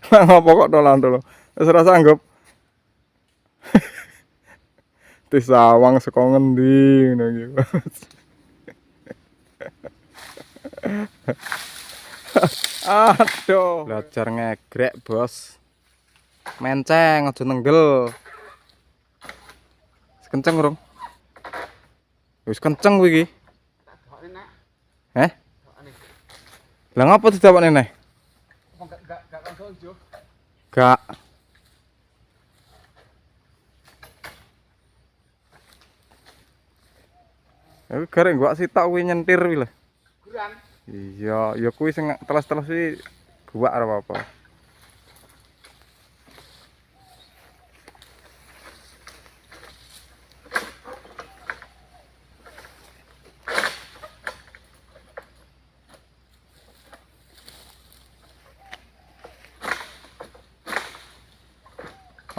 Lah ngopo kok dolan-dolan. Wis ora sanggup. Disawang saka ngendi ngono iki. Aduh, belajar ngegrek, Bos. Menceng aja nenggel. Wis kenceng urung? Wis kenceng kuwi iki. Eh? Lah ngapa didapokne neh? Gak langsung jo. Gak. Aku garek gua sitok kuwi nyentir kuwi lho. Kurang. Iya, ya kuwi sing teles-teles kuwi guwak ora apa-apa.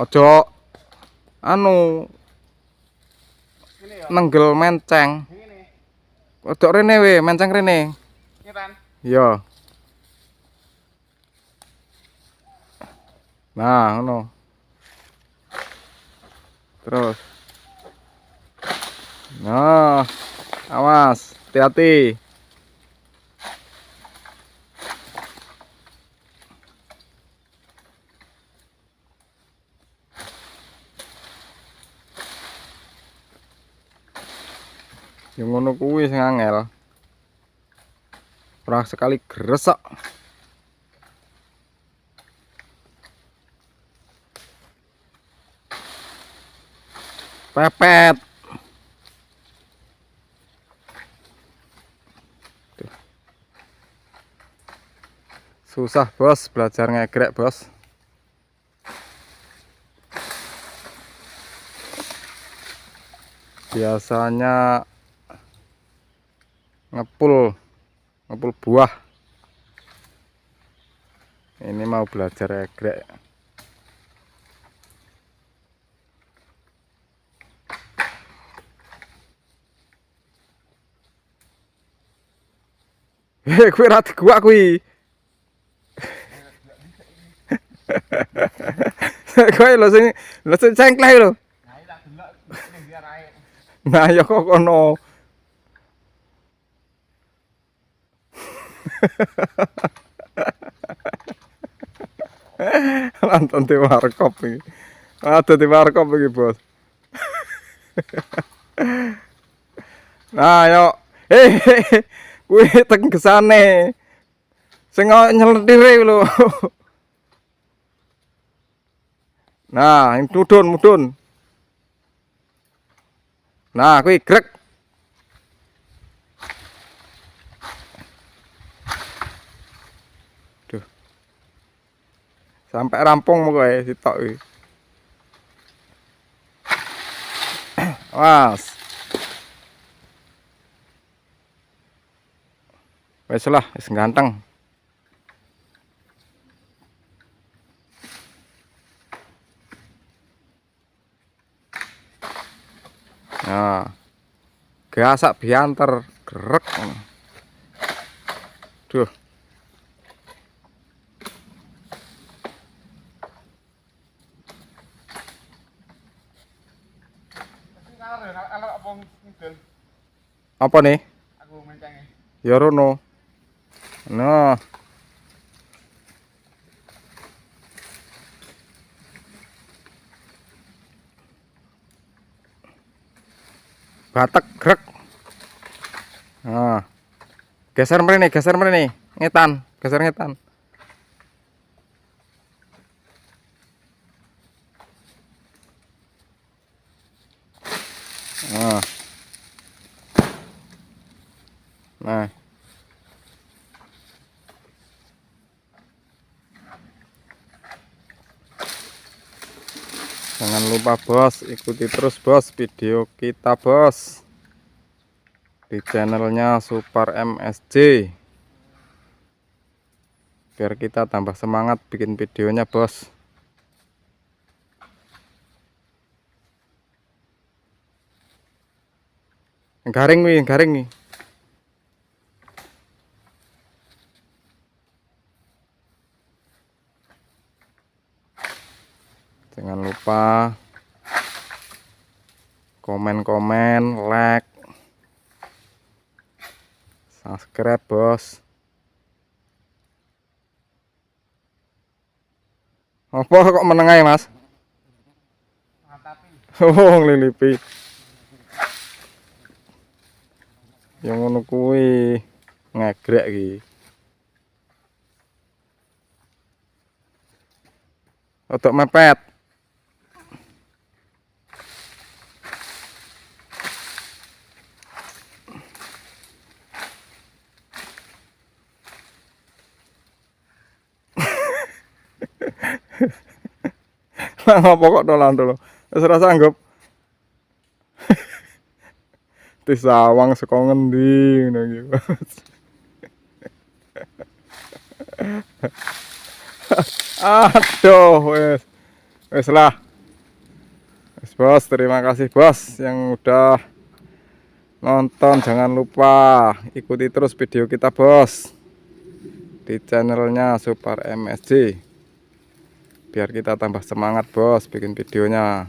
Aja anu Ngene ya. nenggel menceng. Ngene. Ojo rene we, menceng rene. Ngetan. Iya. Nah, ngono. Terus. Nah, awas, hati-hati. Yang ngono kuwi sing angel. Ora sekali gresek. Pepet. Duh. Susah bos belajar ngegrek bos. Biasanya ngepul buah. Ini mau belajar egrek. Heh, kuwi ra diguwak kuwi. Kowe lho sing cengkleh lho. Nah, tak delok ning ndi arahe. Nah, ya kok kono. Lanton di warkop iki. Aduh di warkop iki, Bos. Nah, yo. Kuwi tenggesane. Sing nyelentire lho. Nah, yang mudun, mudun. Nah, kuwi grek. Duh. Sampai rampung pokoke sitok kuwi. Was. Wes lah, wis ganteng. Nah, gasak bianter grek. Duh. Ngalor ya, ngalor apa ngidul? Apa nih? Aku mencenge. Ya rono. Nah. Batek grek. Nah. Geser mrene, geser mrene. Ngetan, geser ngetan. Nah. Nah. Jangan lupa bos, ikuti terus bos video kita bos di channelnya Super MSC, biar kita tambah semangat bikin videonya bos. Garing wi, garing wi. Jangan lupa komen-komen, like, subscribe, bos. Apa kok meneng ae, Mas? Matapi. Oh, nglilipi. Yang ngono kuwi ngegrek iki. Rodok mepet. Lah, ngopo kok dolan dulu? Wis ora sanggup. Disawang saka ngendi ngono iki. Aduh, wis. Wis lah. Wis, bos, terima kasih, bos, yang udah nonton. Jangan lupa ikuti terus video kita, bos. Di channelnya Super MSG. Biar kita tambah semangat, bos, bikin videonya.